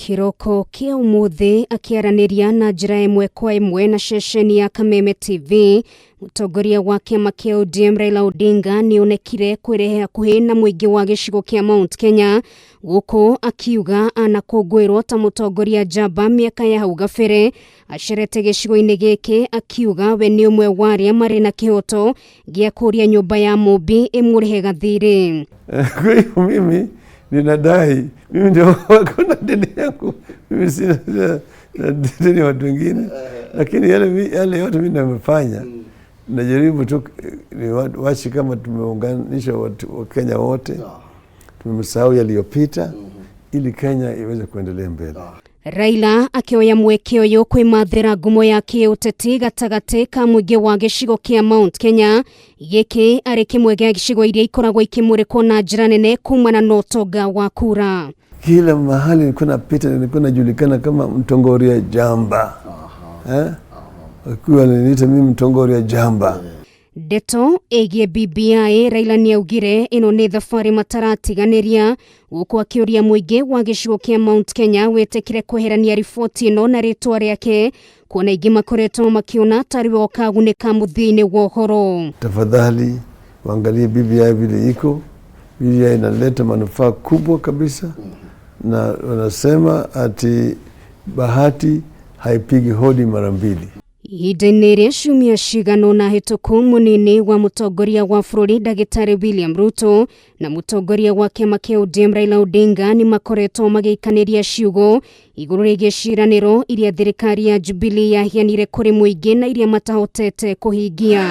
Kĩroko kĩa ũmũthĩ akĩaranĩria na njĩra ĩmwe kwa ĩmwe na ceceni ya Kameme TV, mũtongoria wa kĩama kĩa ODM Raila Odinga nĩonekire kwĩrehe hakuhĩ na mũingĩ wa gĩcigo kĩa Mount Kenya, gũkũ akiuga anakũngũĩrwo ta mũtongoria njamba mĩaka ya hau gabere. Acerete gĩcigo-inĩ gĩkĩ akiuga we nĩ ũmwe wa arĩa marĩ na kĩhoto gĩa kũria nyũmba ya Mũmbi ĩmũrĩhe gathirĩ. Kwa hiyo mimi ninadai, mimi ndio wako na deni yangu, mimi sina na deni ya watu wengine, lakini yale yote mimi nimefanya, najaribu tu ni wachi kama tumeunganisha watu wa Kenya wote, tumemsahau yaliyopita ili Kenya iweze kuendelea mbele. Raila akĩoya mweke ũyũ kwĩmathĩra ngumo ya kĩũteti gatagatĩ ka mũingĩ wa gĩcigo kĩa Mount Kenya, gĩkĩ arĩ kĩmwe gĩa gĩcigo iria ikoragwo ikĩmũrĩkwo na njĩra nene kumana na ũtonga wa kura. Kila mahali nilikuwa napita nilikuwa najulikana kama Mtongoria Jamba. Eh? Wakiwa wananiita mimi Mtongoria Jamba. Ndeto ĩgiĩ BBI, Raila nĩaugire ĩno nĩ thabarĩ mataratiganĩria, gũkũ akĩũria mũingĩ wa gĩcigo kĩa Mount Kenya wĩtĩkĩre kweherania riboti ĩno na rĩtwa rĩake, kuona aingĩ makoretwo makiona tarĩ we ũkagunĩka mũthia-inĩ wa ũhoro. Tafadhali waangalie BBI vile iko. BBI inaleta manufaa kubwa kabisa, na wanasema ati bahati haipigi hodi mara mbili. Ihinda-inĩ rĩa ciumia cigana ũna hĩtũku, mũnini wa mũtongoria wa bũrũri Ndagĩtarĩ William Ruto na mũtongoria wa kĩama kĩa ODM Raila Odinga nĩ makoretwo magĩikanĩria ciugo igũrũ rĩgiĩ ciĩranĩro iria thirikari ya Jubilee yaheanire kũrĩ mũingĩ na iria matahotete kũhingia.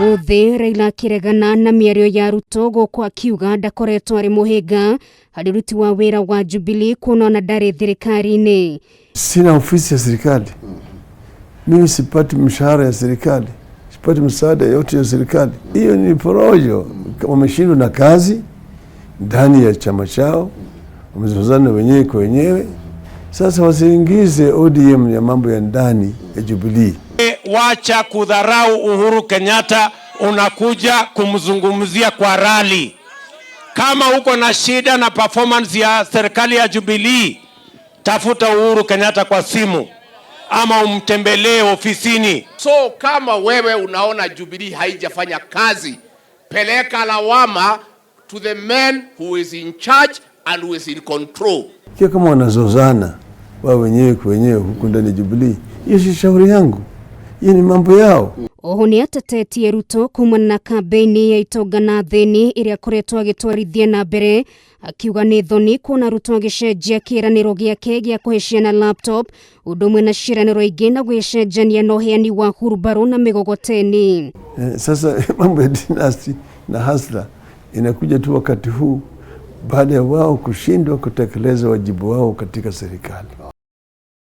Mũthĩ Raila akĩregana na mĩario ya Ruto gũkũ akiuga ndakoretwo arĩ mũhĩnga harĩ ũruti wa wĩra wa Jubilee kuona ona ndarĩ thirikari-inĩ. Sina ofisi ya serikali, mimi sipati mshahara ya serikali, sipati msaada yote ya serikali. Hiyo ni porojo. Wameshindwa na kazi ndani ya chama chao, wamezozana wenyewe kwa wenyewe. Sasa wasiingize ODM ya mambo ya ndani ya Jubilee. Wacha kudharau Uhuru Kenyatta, unakuja kumzungumzia kwa rally. Kama uko na shida na performance ya serikali ya Jubilee, tafuta Uhuru Kenyatta kwa simu ama umtembelee ofisini. So kama wewe unaona Jubilee haijafanya kazi, peleka lawama to the man who is in charge and who is in control. Ikiwa kama wanazozana wao wenyewe kwa wenyewe huku ndani ya Jubilee, hiyo si shauri yangu, hiyo ni mambo yao. Oho nĩ atetetie Ruto kumana na kambĩini ya itonga na thĩni ĩrĩa akoretwo agĩtwarithia na mbere, akiuga nĩ thoni kuona Ruto agĩcenjia kĩĩranĩro gĩake gĩa kũhe ciana laptop ũndũ ũmwe na ciĩranĩro ingĩ na gwĩcenjania na ũheani wa hurumbarũ na mĩgogoteni. Sasa mambo ya dynasty na hustler inakuja tu wakati huu baada ya wao kushindwa kutekeleza wajibu wao katika serikali.